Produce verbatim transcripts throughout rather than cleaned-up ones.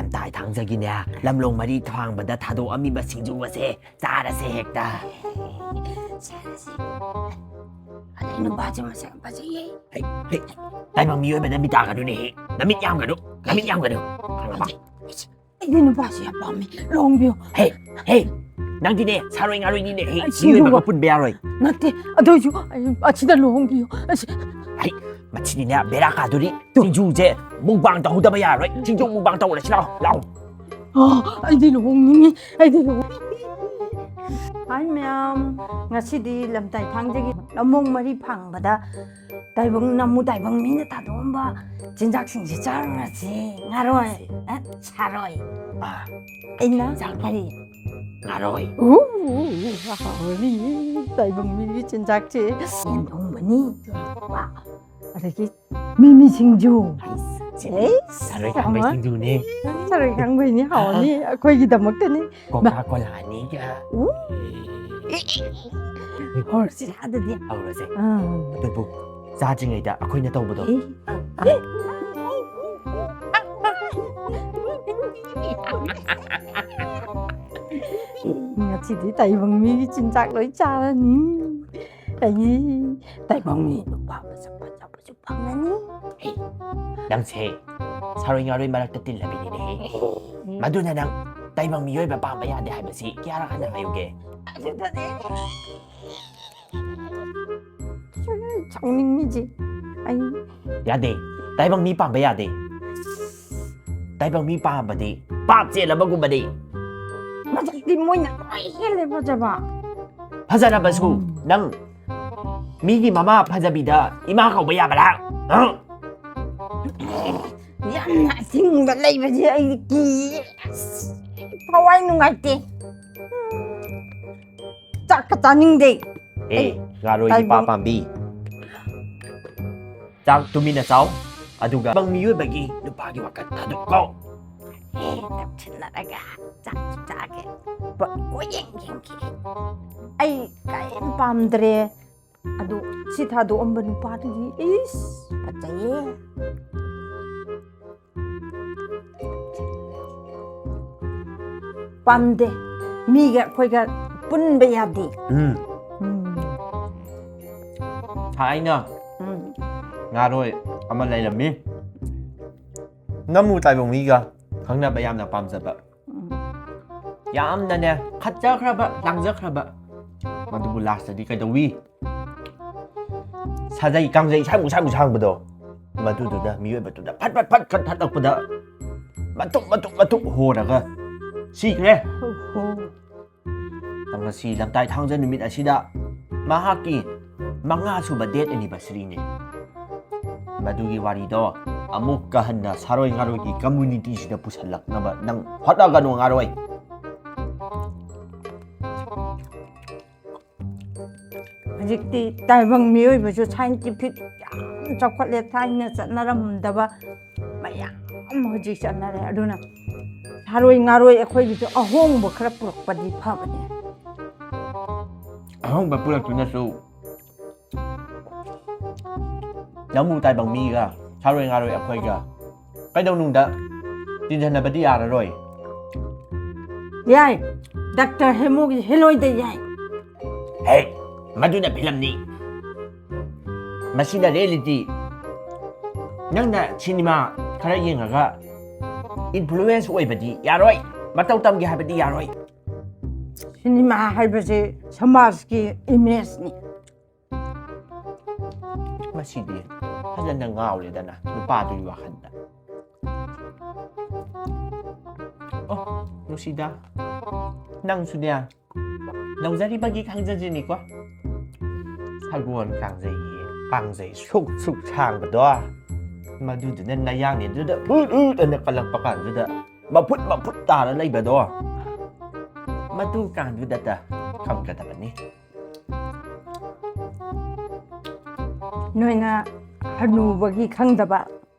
ꯂꯝꯇꯥꯏ ꯊꯥꯡꯖꯒꯤꯅꯦ, ꯂꯝꯂꯣꯡ ꯃꯔꯤ ꯊꯥꯡꯕꯗ ꯊꯥꯗꯣꯛꯑꯝꯃꯤꯕ ꯁꯤꯡꯖꯨ ꯑꯁꯦ ꯆꯥꯔꯁꯦ ꯍꯦꯛꯇ꯫ ꯆꯥꯔꯁꯦ꯫ ꯑꯗꯩ ꯅꯨꯄꯥꯁꯦ ꯃꯁꯛ ꯐꯖꯩꯌꯦ꯫ ꯍꯩ, ꯍꯩ, ꯇꯥꯏꯕꯪ ꯃꯤꯑꯣꯏꯕꯗ ꯃꯤꯇꯥꯒꯅꯨꯅꯦꯍꯦ꯫ ꯅꯃꯤꯠ ꯌꯥꯝꯒꯅꯨ, ꯅꯃꯤꯠ ꯌꯥꯝꯒꯅꯨ꯫ ꯈꯪꯉꯕ? ꯑꯩꯗꯤ ꯅꯨꯄꯥꯁꯦ ꯌꯥꯝ ꯄꯥꯝꯃꯦ, ꯂꯨꯍꯣꯡꯕꯤꯌꯨ꯫ ꯍꯦ, ꯍꯦ, ꯅꯪꯗꯤꯅꯦ ꯁꯥꯔꯣꯏ ꯉꯥꯔꯣꯏꯅꯤꯅꯦ꯫ ꯍꯦ, ꯑꯩ ꯃꯤꯑꯣꯏꯕꯒ ꯁꯤꯡꯖꯨꯒ ꯄꯨꯟꯕ ꯌꯥꯔꯣꯏ꯫ ꯅꯠꯇꯦ, ꯑꯗꯨ ꯑꯣꯏꯁꯨ ꯑꯩ ꯑꯁꯤꯗ ꯂꯨꯍꯣꯡꯕꯤꯌꯨ꯫ ꯑꯁꯤ ꯍꯩ, ꯃꯁꯤꯗꯤꯅꯦ ꯕꯦꯔꯥ ꯀꯥꯗꯣꯔꯤ꯫ ꯇꯨ꯫ ꯁꯤꯡꯖꯨꯁꯦ ꯃꯨꯛꯕꯥꯡ ꯇꯧꯍꯧꯗꯕ ꯌꯥꯔꯣꯏ꯫ ꯁꯤꯡꯖꯨ ꯃꯨꯛꯕꯥꯡ ꯇꯧꯔꯁꯤ ꯂꯥꯛꯑꯣ, ꯂꯥꯛꯑꯣ꯫ ꯑ, ꯑꯩꯗꯤ ꯂꯨꯍꯣꯡꯅꯤꯡꯉꯤ, ꯑꯩꯗꯤ ꯂꯨꯍꯣꯡ-, ꯍꯥꯏ ꯃꯌꯥꯝ, ꯉꯁꯤꯗꯤ ꯂꯝꯇꯥꯏ ꯊꯥꯡꯖꯒꯤ ꯂꯝꯂꯣꯡ ꯃꯔꯤ ꯐꯥꯡꯕꯗ ꯇꯥꯏꯕꯪ, ꯅꯃꯨ ꯇꯥꯏꯕꯪ ꯃꯤꯅ ꯊꯥꯗꯣꯛꯑꯝꯕ ꯆꯤꯟꯖꯥꯛꯁꯤꯡꯁꯦ ꯆꯥꯔꯨꯔꯁꯦ꯫ ꯉꯥꯔꯣꯏ, ꯑ, ꯁꯥꯔꯣꯏ꯫ ꯑ, ꯑꯩꯅ ꯆꯤꯟꯖꯥꯛꯅꯣ? ꯀꯔꯤ? ꯉꯥꯔꯣꯏ꯫ ꯎ, ꯍꯥꯎꯔꯅꯤ ꯇꯥꯏꯕꯪ ꯃꯤꯒꯤ ꯆꯤꯟꯖꯥꯛꯁꯦ꯫ ꯌꯦꯟ ꯊꯣꯡꯕꯅꯤ, ꯌꯦꯟ ꯊꯣꯡꯕ꯫ ꯑꯗꯒꯤ ꯃꯤꯃꯤ ꯁꯤꯡꯖꯨ꯫ ꯑꯩꯁ, ꯑꯩꯁ, ꯁꯥꯔꯣꯏ ꯈꯪꯕꯩ ꯑꯃ꯫ ꯁꯤꯡꯖꯨꯅꯦ꯫ ꯁꯥꯔꯣꯏ ꯈꯪꯕꯩꯅꯤ, ꯍꯥꯎꯅꯤ, ꯑꯩꯈꯣꯏꯒꯤꯗꯃꯛꯇꯅꯤ꯫ ꯀꯣꯀꯥ ꯀꯣꯂꯥꯅꯤꯒ꯫ ꯎ꯫ ꯍꯧꯔꯁꯤꯔꯥ ꯑꯗꯨꯗꯤ? ꯍꯧꯔꯁꯦ꯫ ꯑꯥ꯫ ꯑꯗꯨꯕꯨ ꯆꯥꯗ꯭ꯔꯤꯉꯩꯗ ꯑꯩꯈꯣꯏꯅ ꯇꯧꯕꯗꯣ꯫ ꯑꯦ꯫ ꯉꯁꯤꯗꯤ ꯇꯥꯏꯕꯪ ꯃꯤꯒꯤ ꯆꯤꯟꯖꯥꯛ ꯂꯣꯏ ꯆꯥꯔꯅꯤ꯫ ꯑꯩ ꯇꯥꯏꯕꯪ ꯃꯤ ꯅꯨꯄꯥ ꯃꯁꯛ ꯐꯖꯕꯁꯨ ꯐꯪꯉꯅꯤ꯫ ꯍꯦ, ꯅꯪꯁꯦ ꯁꯥꯔꯣꯏ ꯉꯥꯔꯣꯏ ꯃꯔꯛꯇ ꯇꯤꯜꯂꯕꯤꯅꯤꯅꯦꯍꯦ꯫ ꯃꯗꯨꯅ ꯅꯪ ꯇꯥꯏꯕꯪ ꯃꯤꯑꯣꯏꯕ ꯄꯥꯝꯕ ꯌꯥꯗꯦ ꯍꯥꯏꯕꯁꯤ ꯀꯌꯥꯔꯛ ꯍꯟꯅ ꯍꯥꯏꯌꯨꯒꯦ? ꯑꯗꯨꯗꯅꯦ ꯁꯥꯎꯅꯤꯡꯉꯤꯁꯦ꯫ ꯑꯩ ꯌꯥꯗꯦ꯫ ꯇꯥꯏꯕꯪ ꯃꯤ ꯄꯥꯝꯕ ꯌꯥꯗꯦ꯫ ꯇꯥꯏꯕꯪ ꯃꯤ ꯄꯥꯝꯕꯗꯤ ꯄꯥꯞ ꯆꯦꯜꯂꯕꯒꯨꯝꯕꯅꯤ꯫ ꯃꯁꯛꯇꯤ ꯃꯣꯏꯅ ꯂꯣꯏ ꯍꯦꯜꯂꯦ ꯐꯖꯕ꯫ ꯐꯖꯔꯕꯁꯨ ꯎꯝ꯫ ꯅꯪ ꯃꯤꯒꯤ ꯃꯃꯥ ꯐꯖꯕꯤꯗ ꯏꯃꯥ ꯀꯧꯕ ꯌꯥꯕ꯭ꯔꯥ? ꯍꯥ? ꯌꯥꯝꯅ ꯑꯁꯤꯡꯕ ꯂꯩꯕꯁꯦ ꯑꯩ ꯀꯤꯌꯦ꯫ ꯑꯁ, ꯊꯋꯥꯏ ꯅꯨꯡꯉꯥꯏꯇꯦ꯫ ꯆꯥꯛꯀ ꯆꯥꯅꯤꯡꯗꯦ꯫ ꯑꯦ, ꯑꯩ ꯉꯥꯔꯣꯏ ꯅꯤꯄꯥ ꯇꯥꯏꯕꯪ ꯄꯥꯝꯕꯤ꯫ ꯆꯥꯛ ꯇꯨꯃꯤꯟꯅ ꯆꯥꯎ, ꯑꯗꯨꯒ ꯇꯥꯏꯕꯪ ꯃꯤꯑꯣꯏꯕꯒꯤ ꯅꯨꯄꯥꯒꯤ ꯋꯥꯈꯜ ꯊꯥꯗꯣꯛꯀꯣ꯫ ꯑꯦ, ꯅꯛꯁꯤꯟꯅꯔꯒ ꯆꯥꯛꯁꯨ ꯆꯥꯒꯦ꯫ ꯕ-, ꯀꯣꯏꯌꯦꯡ ꯌꯦꯡꯒꯦ꯫ ꯑꯩ ꯀꯔꯤꯝ ꯄꯥꯝꯗ꯭ꯔꯦ꯫ ꯑꯗꯨ ꯁꯤ ꯊꯥꯗꯣꯛꯑꯝꯕ ꯅꯨꯄꯥꯗꯨꯗꯤ ꯏꯁ ꯐꯖꯩꯌꯦ꯫ ꯄꯥꯝꯗꯦ꯫ ꯃꯤꯒ ꯑꯩꯈꯣꯏꯒ ꯄꯨꯟꯕ ꯌꯥꯗꯦ꯫ ꯎꯝ ꯎꯝ, ꯊꯥꯏꯅ ꯎꯝ, ꯉꯥꯔꯣꯏ ꯑꯃ ꯂꯩꯔꯝꯃꯤ꯫ ꯅꯃꯨ ꯇꯥꯏꯕꯪ ꯃꯤꯒ ꯈꯪꯅꯕ ꯌꯥꯝꯅ ꯄꯥꯝꯖꯕ꯫ ꯎꯝ꯫ ꯌꯥꯝꯅꯅꯦ ꯈꯠꯆꯈ꯭ꯔꯕ, ꯂꯥꯡꯖꯈ꯭ꯔꯕ꯫ ꯃꯗꯨꯕꯨ ꯂꯥꯁꯇꯗꯤ ꯀꯩꯗꯧꯋꯤ? ꯁꯥꯖꯩ ꯀꯥꯡꯖꯩ ꯁꯥꯡꯕꯨ ꯁꯥꯡꯕꯨ ꯁꯥꯡꯕꯗꯣ, ꯃꯗꯨꯗꯨꯅ ꯃꯤꯑꯣꯏꯕꯗꯨꯗ ꯐꯠ ꯐꯠ ꯐꯠ ꯈꯠ ꯊꯠꯂꯛꯄꯗ ꯃꯇꯨꯞ ꯃꯇꯨꯞ ꯃꯇꯨꯞ ꯍꯣꯔꯒ ꯁꯤꯈ꯭ꯔꯦ꯫ ꯑꯣꯍꯣ꯫ ꯉꯁꯤ ꯂꯝꯇꯥꯏ ꯊꯥꯡꯖ ꯅꯨꯃꯤꯠ ꯑꯁꯤꯗ ꯃꯍꯥꯛꯀꯤ ꯃꯉꯥ ꯁꯨꯕ death anniversary ꯅꯤ꯫ ꯃꯗꯨꯒꯤ ꯋꯥꯔꯤꯗꯣ ꯑꯃꯨꯛꯀ ꯍꯟꯅ ꯁꯥꯔꯣꯏ ꯉꯥꯔꯣꯏꯒꯤ community ꯁꯤꯗ ꯄꯨꯁꯜꯂꯛꯅꯕ ꯅꯪ ꯍꯣꯠꯅꯒꯅꯨ, ꯉꯥꯔꯣꯏ꯫ ꯍꯧꯖꯤꯛꯇꯤ ꯇꯥꯏꯕꯪ ꯃꯤꯑꯣꯏꯕꯁꯨ scientific ꯌꯥꯝ ꯆꯥꯎꯈꯠꯂꯦ꯫ ꯊꯥꯏꯅ ꯆꯠꯅꯔꯝꯗꯕ ꯃꯌꯥꯝ ꯍꯧꯖꯤꯛ ꯆꯠꯅꯔꯦ꯫ ꯑꯗꯨꯅ ꯁꯥꯔꯣꯏ ꯉꯥꯔꯣꯏ ꯑꯩꯈꯣꯏꯒꯤꯁꯨ ꯑꯍꯣꯡꯕ ꯈꯔ ꯄꯨꯔꯛꯄꯗꯤ ꯐꯕꯅꯦ꯫ ꯑꯍꯣꯡꯕ ꯄꯨꯔꯛꯇꯨꯅꯁꯨ ꯅꯃꯨ ꯇꯥꯏꯕꯪ ꯃꯤꯒ ꯁꯥꯔꯣꯏ ꯉꯥꯔꯣꯏ ꯑꯩꯈꯣꯏꯒ ꯀꯩꯗꯧꯅꯨꯡꯗ ꯇꯤꯟꯖꯟꯅꯕꯗꯤ ꯌꯥꯔꯔꯣꯏ꯫ ꯌꯥꯏ, ꯗꯥꯛꯇꯔ ꯍꯦꯃꯣꯒꯤ ꯍꯦꯂꯣꯏꯗ ꯌꯥꯏ꯫ ꯍꯦ, ꯃꯗꯨꯅ ꯐꯤꯂꯝꯅꯤ꯫ ꯃꯁꯤꯅ reality꯫ ꯅꯪꯅ ꯁꯤꯅꯦꯃꯥ ꯈꯔ ꯌꯦꯡꯉꯒ influence ꯑꯣꯏꯕꯗꯤ ꯌꯥꯔꯣꯏ꯫ ꯃꯇꯧ ꯇꯝꯒꯦ ꯍꯥꯏꯕꯗꯤ ꯌꯥꯔꯣꯏ꯫ ꯁꯤꯅꯦꯃꯥ ꯍꯥꯏꯕꯁꯦ ꯁꯃꯥꯖꯀꯤ ꯏꯃꯦꯖꯅꯤ꯫ ꯃꯁꯤꯗꯤ ꯐꯖꯅ ꯉꯥꯎꯔꯦꯗꯅ ꯅꯨꯄꯥꯗꯨꯒꯤ ꯋꯥꯈꯜꯗ꯫ ꯑꯣ, ꯅꯨꯡꯁꯤꯗ, ꯅꯪꯁꯨꯅꯦ ꯅꯧꯖꯔꯤꯕꯒꯤ ꯈꯪꯖꯗ꯭ꯔꯤꯅꯤꯀꯣ꯫ ꯁꯒꯣꯜ ꯀꯥꯡꯖꯩꯒꯤ ꯀꯥꯡꯖꯩ ꯁꯨꯛ ꯁꯨꯛ ꯁꯥꯡꯕꯗꯣ, ꯃꯗꯨꯗꯨꯅ ꯅꯌꯥꯡꯅꯦ ꯑꯗꯨꯗ ꯎꯠ ꯎꯠ ꯑꯅ ꯀꯜꯂꯛꯄ ꯀꯥꯟꯗꯨꯗ ꯃꯐꯨꯠ ꯃꯐꯨꯠ ꯇꯥꯔ ꯂꯩꯕꯗꯣ, ꯃꯗꯨ ꯀꯥꯟꯗꯨꯗꯇ ꯈꯪꯒꯗꯕꯅꯤ꯫ ꯅꯣꯏꯅ ꯍꯅꯨꯕꯒꯤ ꯈꯪꯗꯕ,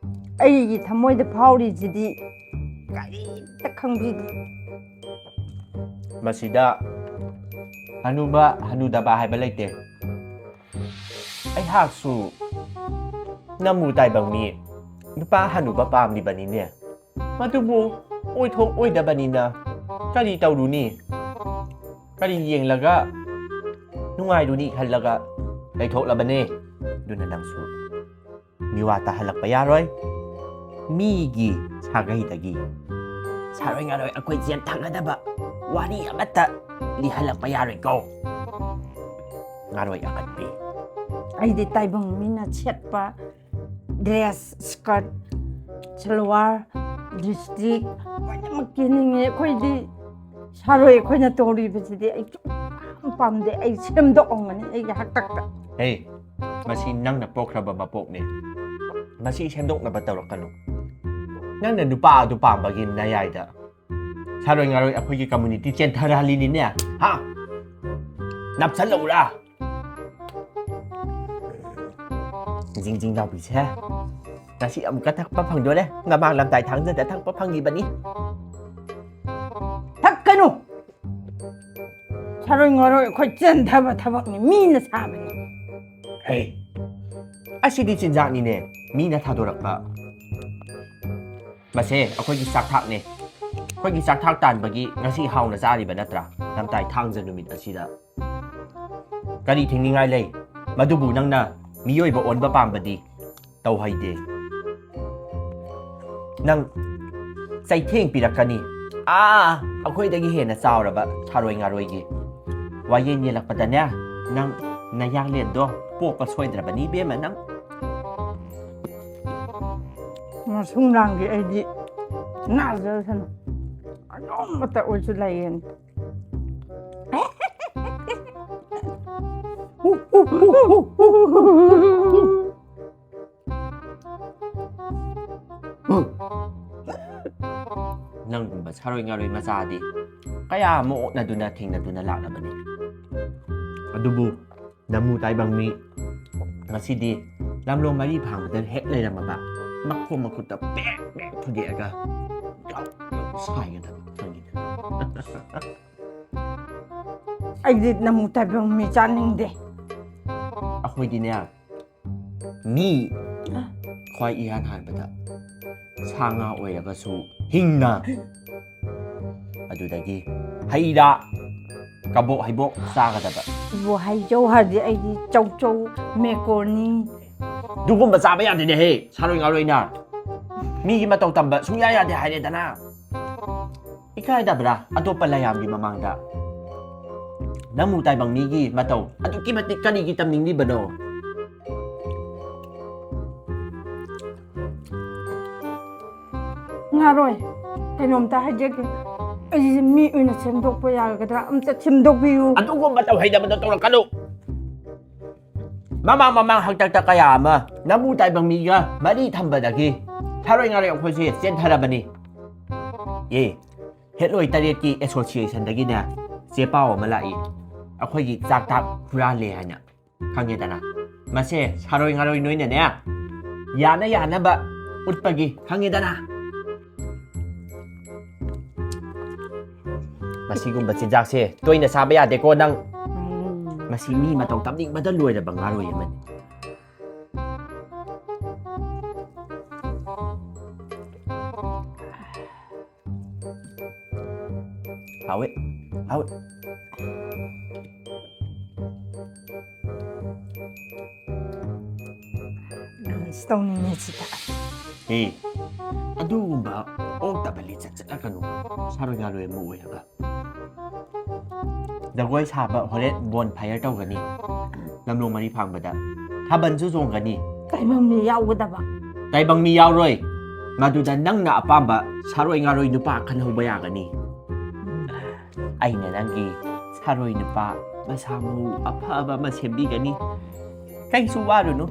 ꯑꯩꯒꯤ ꯊꯃꯣꯏꯗ ꯐꯥꯎꯔꯤꯁꯤꯗꯤ ꯀꯔꯤꯝꯇ ꯈꯪꯕꯤꯗꯦ꯫ ꯃꯁꯤꯗ ꯍꯅꯨꯕ ꯍꯅꯨꯗꯕ ꯍꯥꯏꯕ ꯂꯩꯇꯦ꯫ ꯑꯩꯍꯥꯛꯁꯨ ꯅꯃꯨ ꯇꯥꯏꯕꯪ ꯃꯤ ꯅꯨꯄꯥ ꯍꯅꯨꯕ ꯄꯥꯝꯂꯤꯕꯅꯤꯅꯦ꯫ ꯃꯗꯨꯕꯨ ꯑꯣꯏꯊꯣꯛ ꯑꯣꯏꯗꯕꯅꯤꯅ ꯀꯔꯤ ꯇꯧꯔꯨꯅꯤ? ꯀꯔꯤ ꯌꯦꯡꯂꯒ ꯅꯨꯡꯉꯥꯏꯔꯨꯅꯤ ꯈꯜꯂꯒ ꯂꯩꯊꯣꯛꯂꯕꯅꯦ꯫ ꯑꯗꯨꯅ ꯅꯪꯁꯨ ꯃꯤꯋꯥ ꯇꯥꯍꯜꯂꯛꯄ ꯌꯥꯔꯣꯏ꯫ ꯃꯤꯒꯤ ꯁꯥꯒꯩꯗꯒꯤ ꯁꯥꯔꯣꯏ ꯉꯥꯔꯣꯏ ꯑꯩꯈꯣꯏ ꯆꯦꯟ ꯊꯥꯒꯗꯕ ꯋꯥꯔꯤ ꯑꯃꯠꯇ ꯂꯤꯍꯜꯂꯛꯄ ꯌꯥꯔꯣꯏꯀꯣ꯫ ꯉꯥꯔꯣꯏ ꯑꯀꯟꯕꯤ꯫ ꯑꯩꯗꯤ ꯇꯥꯏꯕꯪ ꯃꯤꯅ ꯁꯦꯠꯄ ꯗ꯭ꯔꯦꯁ, ꯁ꯭ꯀꯔꯠ, ꯁꯜꯋꯥꯔ, ꯂꯤꯞꯁꯇꯤꯛ ꯂꯣꯏꯅꯃꯛ ꯀꯦꯅꯤꯡꯉꯦ꯫ ꯑꯩꯈꯣꯏꯗꯤ ꯁꯥꯔꯣꯏ ꯑꯩꯈꯣꯏꯅ ꯇꯧꯔꯤꯕꯁꯤꯗꯤ ꯑꯩ ꯁꯨꯡꯄꯥꯝ ꯄꯥꯝꯗꯦ꯫ ꯑꯩ ꯁꯦꯝꯗꯣꯛꯑꯝꯒꯅꯤ ꯑꯩꯒꯤ ꯍꯥꯛꯇꯛꯇ꯫ ꯍꯦ, ꯃꯁꯤ ꯅꯪꯅ ꯄꯣꯛꯈ꯭ꯔꯕ ꯃꯄꯣꯛꯅꯦ꯫ ꯃꯁꯤ ꯁꯦꯝꯗꯣꯛꯅꯕ ꯇꯧꯔꯛꯀꯅꯨ꯫ ꯅꯪꯅ ꯅꯨꯄꯥ ꯑꯗꯨ ꯄꯥꯝꯕꯒꯤ ꯅꯌꯥꯏꯗ ꯁꯥꯔꯣꯏ ꯉꯥꯔꯣꯏ ꯑꯩꯈꯣꯏꯒꯤ ꯀꯝꯃ꯭ꯌꯨꯅꯤꯇꯤ ꯆꯦꯟꯊꯔꯍꯜꯂꯤꯅꯤꯅꯦ꯫ ꯍꯥ? ꯅꯞꯁꯜꯂꯛꯎꯔꯥ? ꯖꯤꯡ ꯖꯤꯡ ꯂꯥꯎꯕꯤꯁꯦ꯫ ꯉꯁꯤ ꯑꯃꯨꯛꯀ ꯊꯛꯄ ꯐꯪꯗꯣꯔꯦ꯫ ꯃꯃꯥꯡ ꯂꯝꯇꯥꯏ ꯊꯥꯡꯖꯗ ꯊꯛꯄ ꯐꯪꯈꯤꯕꯅꯤ꯫ ꯊꯛꯀꯅꯨ꯫ ꯁꯥꯔꯣꯏ ꯉꯥꯔꯣꯏ ꯑꯩꯈꯣꯏ ꯆꯦꯟꯊꯕ ꯊꯕꯛꯅꯤ, ꯃꯤꯅ ꯁꯥꯕꯅꯤ꯫ ꯍꯦ, ꯑꯁꯤꯗꯤ ꯆꯤꯟꯖꯥꯛꯅꯤꯅꯦ, ꯃꯤꯅ ꯊꯥꯗꯣꯔꯛꯄ꯫ ꯃꯁꯦ ꯑꯩꯈꯣꯏꯒꯤ ꯆꯥꯛꯊꯥꯛꯅꯦ꯫ ꯑꯩꯈꯣꯏꯒꯤ ꯆꯥꯛꯊꯥꯛ ꯇꯥꯟꯕꯒꯤ ꯉꯁꯤ ꯍꯥꯎꯅ ꯆꯥꯔꯤꯕ ꯅꯠꯇ꯭ꯔꯥ? ꯂꯝꯇꯥꯏ ꯊꯥꯡꯖ ꯅꯨꯃꯤꯠ ꯑꯁꯤꯗ ꯀꯔꯤ ꯊꯤꯡꯅꯤꯡꯉꯥꯏ ꯂꯩ? ꯃꯗꯨꯕꯨ ꯅꯪꯅ ꯃꯤꯑꯣꯏꯕ ꯑꯣꯟꯕ ꯄꯥꯝꯕꯗꯤ ꯇꯧꯍꯩꯗꯦ꯫ ꯅꯪ ꯆꯩꯊꯦꯡ ꯄꯤꯔꯛꯀꯅꯤ꯫ ꯑꯥ, ꯑꯩꯈꯣꯏꯗꯒꯤ ꯍꯦꯟꯅ ꯆꯥꯎꯔꯕ ꯁꯥꯔꯣꯏ ꯉꯥꯔꯣꯏꯒꯤ ꯋꯥꯌꯦꯜ ꯌꯦꯜꯂꯛꯄꯗꯅꯦ, ꯅꯪ ꯅꯌꯥꯡꯂꯦꯟꯗꯣ ꯄꯣꯛꯄ ꯁꯣꯏꯗ꯭ꯔꯕꯅꯤ, ꯏꯕꯦꯝꯃ, ꯅꯪ꯫ ꯃꯁꯨꯡ ꯂꯥꯡꯒꯤ ꯑꯩꯗꯤ ꯅꯥꯖꯔꯁꯅꯨ, ꯑꯗꯨꯝꯕꯇ ꯑꯣꯏꯁꯨ ꯂꯩꯌꯦꯅ꯫ ꯅꯪꯒꯨꯝꯕ ꯁꯥꯔꯣꯏ ꯉꯥꯔꯣꯏ ꯃꯆꯥꯗꯤ ꯀꯌꯥ ꯑꯃ ꯑꯣꯛꯅꯗꯨꯅ ꯊꯦꯡꯅꯗꯨꯅ ꯂꯥꯛꯂꯕꯅꯤ꯫ ꯑꯗꯨꯕꯨ ꯅꯃꯨ ꯇꯥꯏꯕꯪ ꯃꯤ ꯉꯁꯤꯗꯤ ꯂꯝꯂꯣꯡ ꯃꯔꯤ ꯐꯥꯡꯕꯗ ꯍꯦꯛ ꯂꯩꯔꯝꯃꯕ ꯃꯈꯣꯡ ꯃꯈꯨꯠꯇ ꯄꯦꯛ ꯄꯦꯛ ꯐꯨꯗꯦꯛꯑꯒ ꯒ꯭ꯔꯧ ꯒ꯭ꯔꯧ ꯁꯥꯏꯒꯗꯕ ꯈꯪꯉꯤꯗꯅ꯫ ꯑꯩꯗꯤ ꯅꯃꯨ ꯇꯥꯏꯕꯪ ꯃꯤ ꯆꯥꯅꯤꯡꯗꯦ꯫ ꯑꯩꯈꯣꯏꯗꯤꯅꯦ, ꯃꯤ ꯈ꯭ꯋꯥꯏ ꯏꯍꯥꯟ ꯍꯥꯟꯕꯗ ꯁꯥ ꯉꯥ ꯑꯣꯏꯔꯒꯁꯨ ꯍꯤꯡꯅ ꯑꯗꯨꯗꯒꯤ ꯍꯩ ꯔꯥ, ꯀꯕꯣꯛ ꯍꯩꯕꯣꯛ ꯆꯥꯒꯗꯕ꯫ ꯏꯕꯣ, ꯍꯩꯖꯧ ꯍꯥꯏꯔꯗꯤ ꯑꯩꯗꯤ ꯆꯧꯆꯧ, ꯃꯦꯀꯣꯔꯅꯤ꯫ ꯑꯗꯨꯒꯨꯝꯕ ꯆꯥꯕ ꯌꯥꯗꯦꯅꯦꯍꯦ, ꯁꯥꯔꯣꯏ ꯉꯥꯔꯣꯏꯅ꯫ ꯃꯤꯒꯤ ꯃꯇꯧ ꯇꯝꯕ ꯁꯨꯡꯌꯥ ꯌꯥꯗꯦ ꯍꯥꯏꯔꯦꯗꯅ꯫ ꯏꯀꯥꯏꯗꯕ꯭ꯔꯥ ꯑꯇꯣꯞꯄ ꯂꯌꯥꯝꯒꯤ ꯃꯃꯥꯡꯗ? ꯅꯃꯨ ꯇꯥꯏꯕꯪ ꯃꯤꯒꯤ ꯃꯇꯧ ꯑꯗꯨꯛꯀꯤ ꯃꯇꯤꯛ ꯀꯔꯤꯒꯤ ꯇꯝꯅꯤꯡꯂꯤꯕꯅꯣ? ꯉꯥꯔꯣꯏ, ꯀꯩꯅꯣꯝꯇ ꯍꯥꯏꯖꯒꯦ꯫ ꯑꯩꯁꯦ ꯃꯤ ꯑꯣꯏꯅ ꯁꯦꯝꯗꯣꯛꯄ ꯌꯥꯒꯗ꯭ꯔꯥ? ꯑꯝꯇ ꯁꯦꯝꯗꯣꯛꯄꯤꯌꯨ꯫ ꯑꯗꯨꯒꯨꯝꯕ ꯇꯧꯍꯩꯗꯕꯗꯣ ꯇꯧꯔꯛꯀꯅꯨ꯫ ꯃꯃꯥꯡ ꯃꯃꯥꯡ ꯍꯥꯛꯇꯛꯇ ꯀꯌꯥ ꯑꯃ ꯅꯃꯨ ꯇꯥꯏꯕꯪ ꯃꯤꯒ ꯃꯔꯤ ꯊꯝꯕꯗꯒꯤ ꯁꯥꯔꯣꯏ ꯉꯥꯔꯣꯏ ꯑꯩꯈꯣꯏꯁꯦ ꯆꯦꯟꯊꯔꯕꯅꯤ꯫ ꯑꯦ, ꯍꯦꯠꯂꯣꯏ ꯇꯔꯦꯠꯀꯤ ꯑꯦꯁꯣꯁꯤꯌꯦꯁꯟꯗꯒꯤꯅꯦ ꯆꯦ ꯄꯥꯎ ꯑꯃ ꯂꯥꯛꯏ, ꯑꯩꯈꯣꯏꯒꯤ ꯆꯥꯛ ꯊꯥꯛ ꯍꯨꯔꯥꯜꯂꯦ ꯍꯥꯏꯅ꯫ ꯈꯪꯉꯦꯗꯅ, ꯃꯁꯦ ꯁꯥꯔꯣꯏ ꯉꯥꯔꯣꯏ ꯅꯣꯏꯅꯅꯦ ꯌꯥꯅ ꯌꯥꯅꯕ ꯎꯠꯄꯒꯤ, ꯈꯪꯉꯦꯗꯅ꯫ ꯃꯁꯤꯒꯨꯝꯕ ꯆꯤꯟꯖꯥꯛꯁꯦ ꯇꯣꯏꯅ ꯆꯥꯕ ꯌꯥꯗꯦꯀꯣ ꯅꯪ꯫ ꯃꯁꯤ ꯃꯤ ꯃꯇꯧ ꯇꯝꯅꯤꯡꯕꯗ ꯂꯣꯏꯔꯕ ꯉꯥꯔꯣꯏ ꯑꯃꯅꯤ꯫ ꯍꯥꯎꯋꯦ, ꯍꯥꯎꯋꯦ꯫ ꯗꯥꯟꯁ ꯇꯧꯅꯤꯡꯉꯦ ꯁꯤꯗ꯫ ꯍꯦ, ꯑꯗꯨꯒꯨꯝꯕ ꯑꯣꯛꯇꯕ ꯂꯤꯆꯠ ꯆꯠꯂꯛꯀꯅꯨ꯫ ꯁꯥꯔꯣꯏ ꯉꯥꯔꯣꯏ ꯑꯃ ꯑꯣꯏꯔꯒ꯫ ꯖꯒꯣꯏ ꯁꯥꯕ ꯍꯣꯔꯦꯟ ꯕꯣꯟ ꯐꯥꯏꯌꯔ ꯇꯧꯒꯅꯤ꯫ ꯂꯝꯂꯣꯡ ꯃꯔꯤ ꯐꯥꯡꯕꯗ ꯊꯥꯕꯜꯁꯨ ꯆꯣꯡꯒꯅꯤ꯫ ꯇꯥꯏꯕꯪ ꯃꯤ ꯌꯥꯎꯒꯗꯕ꯫ ꯇꯥꯏꯕꯪ ꯃꯤ ꯌꯥꯎꯔꯣꯏ꯫ ꯃꯗꯨꯗ ꯅꯪꯅ ꯑꯄꯥꯝꯕ ꯁꯥꯔꯣꯏ ꯉꯥꯔꯣꯏ ꯅꯨꯄꯥ ꯈꯟꯍꯧꯕ ꯌꯥꯒꯅꯤ꯫ ꯑꯩꯅ ꯅꯪꯒꯤ ꯁꯥꯔꯣꯏ ꯅꯨꯄꯥ ꯃꯁꯥ ꯃꯎ ꯑꯐꯕ ꯑꯃ ꯁꯦꯝꯕꯤꯒꯅꯤ꯫ ꯀꯩꯁꯨ ꯋꯥꯔꯨꯅꯨ꯫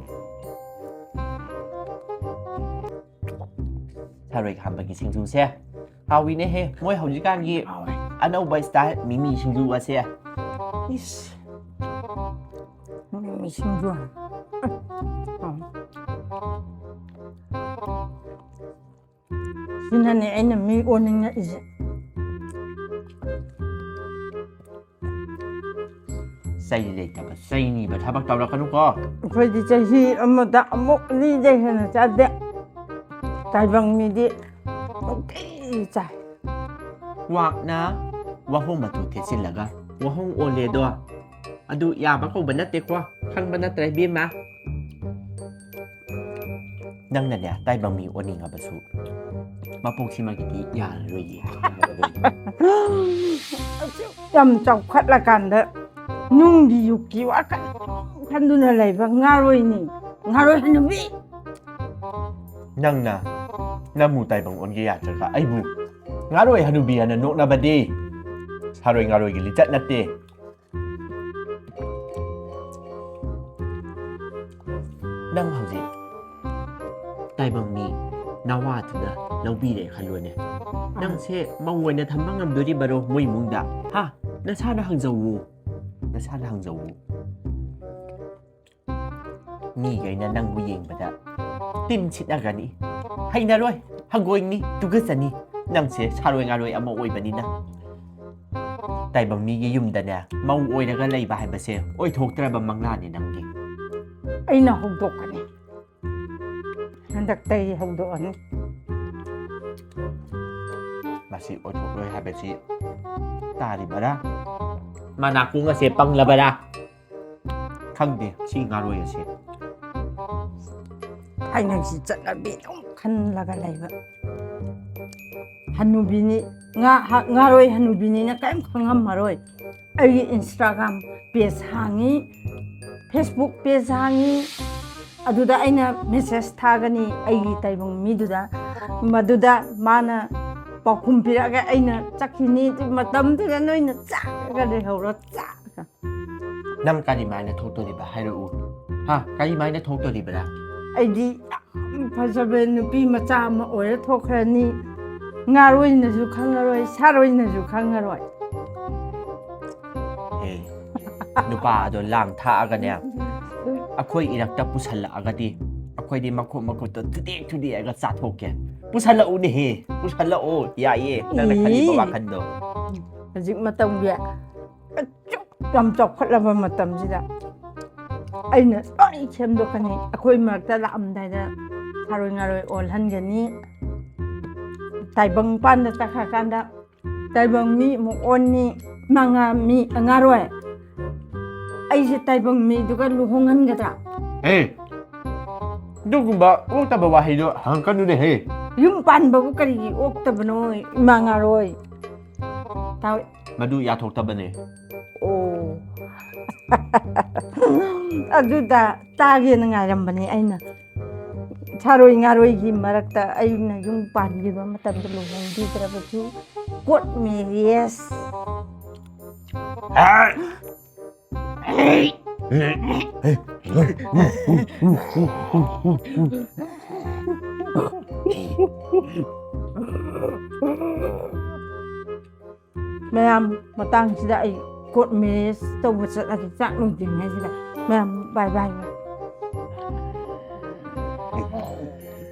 ꯁꯥꯔꯣꯏ ꯈꯥꯝꯕꯒꯤ ꯁꯤꯡꯖꯨꯁꯦ ꯍꯥꯎꯋꯤꯅꯦꯍꯦ꯫ ꯃꯣꯏ ꯍꯧꯖꯤꯛꯀꯥꯟꯒꯤ ꯍꯥꯎꯋꯦ꯫ ꯑꯅꯧꯕ ꯏꯁꯇꯥꯏꯜ ꯃꯤꯃꯤ ꯁꯤꯡꯖꯨ ꯑꯁꯦ꯫ ꯏꯁ꯫ ꯃꯤꯃꯤ ꯁꯤꯡꯖꯨ꯫ ꯁꯤꯅꯅꯦ ꯑꯩꯅ ꯃꯤ ꯑꯣꯟꯅꯤꯡꯉꯛꯏꯁꯦ꯫ ꯆꯩ ꯂꯩꯇꯕ ꯆꯩ ꯅꯤꯕ ꯊꯕꯛ ꯇꯧꯔꯛꯀꯅꯨꯀꯣ꯫ ꯑꯩꯈꯣꯏꯗꯤ ꯆꯍꯤ ꯑꯃꯗ ꯑꯃꯨꯛ ꯑꯅꯤꯗꯩ ꯍꯦꯟꯅ ꯆꯥꯗꯦ꯫ ꯇꯥꯏꯕꯪ ꯃꯤꯗꯤ ꯅꯨꯡꯇꯤꯒꯤ ꯆꯥꯏ꯫ ꯀ꯭ꯋꯥꯛꯅ ꯋꯥꯍꯣꯡ ꯃꯇꯨ ꯊꯦꯠꯆꯤꯜꯂꯒ ꯋꯥꯍꯣꯡ ꯑꯣꯜꯂꯦꯗꯣ꯫ ꯑꯗꯨ ꯌꯥꯕ ꯀꯧꯕ ꯅꯠꯇꯦꯀꯣ, ꯈꯪꯕ ꯅꯠꯇ꯭ꯔꯥ ꯏꯕꯦꯝꯃ? ꯅꯪꯅꯅꯦ, ꯇꯥꯏꯕꯪ ꯃꯤ ꯑꯣꯟꯅꯤꯡꯉꯕꯁꯨ ꯃꯄꯣꯛꯁꯤꯃꯒꯤꯗꯤ ꯌꯥꯔꯔꯣꯏꯌꯦ꯫ ꯌꯥꯝ ꯆꯥꯎꯈꯠꯂꯀꯥꯟꯗ ꯅꯨꯡꯒꯤ ꯌꯨꯛꯀꯤ ꯋꯥꯈꯜ ꯈꯟꯗꯨꯅ ꯂꯩꯕ ꯉꯥꯔꯣꯏꯅꯤ, ꯉꯥꯔꯣꯏ ꯍꯅꯨꯕꯤ꯫ ꯅꯪꯅ ꯅꯪꯕꯨ ꯇꯥꯏꯕꯪ ꯑꯣꯟꯒꯦ ꯌꯥꯗ꯭ꯔꯒ ꯑꯩꯕꯨ ꯉꯥꯔꯣꯏ ꯍꯅꯨꯕꯤ ꯍꯥꯏꯅ ꯅꯣꯛꯅꯕꯗꯤ ꯁꯥꯔꯣꯏ ꯉꯥꯔꯣꯏꯒꯤ ꯂꯤꯆꯠ ꯅꯠꯇꯦ꯫ ꯅꯪ ꯍꯧꯖꯤꯛ ꯇꯥꯏꯕꯪ ꯃꯤ ꯅꯋꯥꯗꯨꯅ ꯂꯧꯕꯤꯔꯦ ꯈꯜꯂꯣꯅꯦ꯫ ꯅꯪꯁꯦ ꯃꯧ ꯑꯣꯏꯅ ꯊꯝꯕ ꯉꯝꯗꯣꯔꯤꯕꯔꯣ ꯃꯣꯏ ꯏꯃꯨꯡꯗ? ꯍꯥ? ꯅꯁꯥꯅ ꯍꯪꯖꯧꯋꯣ꯫ ꯅꯁꯥꯅ ꯍꯪꯖꯧꯋꯣ꯫ ꯃꯤꯈꯩꯅ ꯅꯪꯕꯨ ꯌꯦꯡꯕꯗ ꯇꯤꯟ ꯁꯤꯠꯅꯒꯅꯤ, ꯍꯩꯅꯔꯣꯏ, ꯍꯪꯒꯣꯏꯅꯤ, ꯇꯨꯒꯠꯆꯅꯤ꯫ ꯅꯪꯁꯦ ꯁꯥꯔꯣꯏ ꯉꯥꯔꯣꯏ ꯑꯃ ꯑꯣꯏꯕꯅꯤꯅ꯫ ꯇꯥꯏꯕꯪ ꯃꯤꯒꯤ ꯌꯨꯝꯗꯅꯦ, ꯃꯧ ꯑꯣꯏꯔꯒ ꯂꯩꯕ ꯍꯥꯏꯕꯁꯦ ꯑꯣꯏꯊꯣꯛꯇ꯭ꯔꯕ ꯃꯪꯂꯥꯅꯦ ꯅꯪꯒꯤ꯫ ꯑꯩꯅ ꯍꯧꯗꯣꯛꯀꯅꯤ꯫ ꯍꯟꯗꯛꯇꯒꯤ ꯍꯧꯗꯣꯛꯑꯅꯤ꯫ ꯃꯁꯤ ꯑꯣꯏꯊꯣꯛꯂꯣꯏ ꯍꯥꯏꯕꯁꯤ ꯇꯥꯔꯤꯕꯔꯥ? ꯃꯅꯥꯀꯣꯡ ꯑꯁꯦ ꯄꯪꯂꯕꯔꯥ? ꯈꯪꯗꯦ ꯁꯤ ꯉꯥꯔꯣꯏ ꯑꯁꯦ꯫ ꯊꯥꯏꯅꯒꯤ ꯆꯠꯅꯕꯤ ꯑꯗꯨꯝ ꯈꯜꯂꯒ ꯂꯩꯕ꯫ ꯍꯅꯨꯕꯤꯅꯤ, ꯉꯥ-, ꯍ-, ꯉꯥꯔꯣꯏ ꯍꯅꯨꯕꯤꯅꯤꯅ ꯀꯔꯤꯝ ꯈꯪꯉꯝꯃꯔꯣꯏ꯫ ꯑꯩꯒꯤ Instagram page ꯍꯥꯡꯉꯤ, Facebook page ꯍꯥꯡꯉꯤ, ꯑꯗꯨꯗ ꯑꯩꯅ message ꯊꯥꯒꯅꯤ ꯑꯩꯒꯤ ꯇꯥꯏꯕꯪ ꯃꯤꯗꯨꯗ, ꯃꯗꯨꯗ ꯃꯥꯅ ꯄꯥꯎꯈꯨꯝ ꯄꯤꯔꯛꯑꯒ ꯑꯩꯅ ꯆꯠꯈꯤꯅꯤ꯫ ꯑꯗꯨ ꯃꯇꯝꯗꯨꯗ ꯅꯣꯏꯅ ꯆꯥꯛꯑꯒ ꯂꯩꯍꯧꯔꯣ, ꯆꯥꯛꯑꯒ꯫ ꯅꯪ ꯀꯔꯤꯃꯥꯏꯅ ꯊꯣꯛꯇꯣꯔꯤꯕ ꯍꯥꯏꯔꯛꯎ꯫ ꯍꯥ? ꯀꯔꯤꯃꯥꯏꯅ ꯊꯣꯛꯇꯣꯔꯤꯕꯅ? ꯑꯩꯗꯤ ꯌꯥꯝ ꯐꯖꯕ ꯅꯨꯄꯤ ꯃꯆꯥ ꯑꯃ ꯑꯣꯏꯔ ꯊꯣꯛꯈ꯭ꯔꯅꯤ꯫ ꯉꯥꯔꯣꯏꯅꯁꯨ ꯈꯪꯉꯔꯣꯏ, ꯁꯥꯔꯣꯏꯅꯁꯨ ꯈꯪꯉꯔꯣꯏ꯫ ꯍꯦ, ꯅꯨꯄꯥ ꯑꯗꯣ ꯂꯥꯡ ꯊꯥꯛꯑꯒꯅꯦ, ꯑꯩꯈꯣꯏ ꯏꯔꯛꯇ ꯄꯨꯁꯜꯂꯛꯑꯒꯗꯤ ꯑꯩꯈꯣꯏꯗꯤ ꯃꯈꯨꯠ ꯃꯈꯨꯠꯇꯣ ꯊꯨꯗꯦꯛ ꯊꯨꯗꯦꯛꯑꯒ ꯆꯥꯊꯣꯛꯀꯦ꯫ ꯄꯨꯁꯜꯂꯛꯎꯅꯦꯍꯦ, ꯄꯨꯁꯜꯂꯛꯑꯣ, ꯌꯥꯏꯌꯦ, ꯅꯪꯅ ꯈꯜꯂꯤꯕ ꯏ꯫ ꯋꯥꯈꯜꯗꯣ꯫ ꯍꯧꯖꯤꯛ ꯃꯇꯝꯒꯤ ꯑꯁꯨꯛ ꯌꯥꯝ ꯆꯥꯎꯈꯠꯂꯕ ꯃꯇꯝꯁꯤꯗ ꯑꯩꯅ ꯂꯣꯏ ꯁꯦꯝꯗꯣꯛꯀꯅꯤ꯫ ꯑꯩꯈꯣꯏ ꯃꯔꯛꯇ ꯂꯥꯛꯑꯝꯗꯥꯏꯗ ꯁꯥꯔꯣꯏ ꯉꯥꯔꯣꯏ ꯑꯣꯜꯍꯟꯒꯅꯤ꯫ ꯇꯥꯏꯕꯪ ꯄꯥꯟꯗ ꯆꯠꯈ꯭ꯔꯀꯥꯟꯗ ꯇꯥꯏꯕꯪ ꯃꯤ ꯑꯃꯨꯛ ꯑꯣꯟꯅꯤ, ꯃꯉꯥ ꯃꯤ ꯉꯥꯔꯣꯏ꯫ ꯑꯩꯁꯦ ꯇꯥꯏꯕꯪ ꯃꯤꯗꯨꯒ ꯂꯨꯍꯣꯡꯍꯟꯒꯗ꯭ꯔꯥ? ꯑꯦ, ꯑꯗꯨꯒꯨꯝꯕ ꯑꯣꯛꯇꯕ ꯋꯥꯍꯩꯗꯣ ꯍꯪꯉꯛꯀꯅꯨꯅꯦꯍꯦ꯫ ꯌꯨꯝ ꯄꯥꯟꯕꯕꯨ ꯀꯔꯤꯒꯤ ꯑꯣꯛꯇꯕꯅꯣ, ꯏꯃꯥ ꯉꯥꯔꯣꯏ? ꯇꯥꯎ- ꯃꯗꯨ ꯌꯥꯊꯣꯛꯇꯕꯅꯦ꯫ ꯑꯣ꯫ ꯑꯗꯨꯗ ꯇꯥꯒꯦꯅ ꯉꯥꯏꯔꯝꯕꯅꯦ ꯑꯩꯅ꯫ ꯁꯥꯔꯣꯏ ꯉꯥꯔꯣꯏꯒꯤ ꯃꯔꯛꯇ ꯑꯩꯅ ꯌꯨꯝ ꯄꯥꯟꯈꯤꯕ ꯃꯇꯝꯗ ꯂꯨꯍꯣꯡꯕꯤꯗ꯭ꯔꯕꯁꯨ court marriage꯫ ꯃꯌꯥꯝ, ꯃꯇꯥꯡꯁꯤꯗ ꯑꯩ court marriage ꯇꯧꯕ ꯆꯠꯂꯒꯦ, ꯆꯥꯛ ꯂꯣꯏꯗ꯭ꯔꯤꯉꯩꯁꯤꯗ꯫ ꯃꯌꯥꯝ, bye bye꯫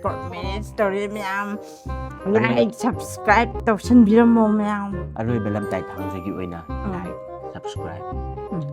Court marriage ꯇꯧꯔꯦ ꯃꯌꯥꯝ꯫ Like, subscribe ꯇꯧꯁꯟꯕꯤꯔꯝꯃꯣ ꯃꯌꯥꯝ꯫ ꯑꯔꯣꯏꯕ ꯂꯝꯇꯥꯏ ꯊꯥꯡꯖꯒꯤ ꯑꯣꯏꯅ ꯎꯝ꯫ Like, subscribe꯫ ꯎꯝ꯫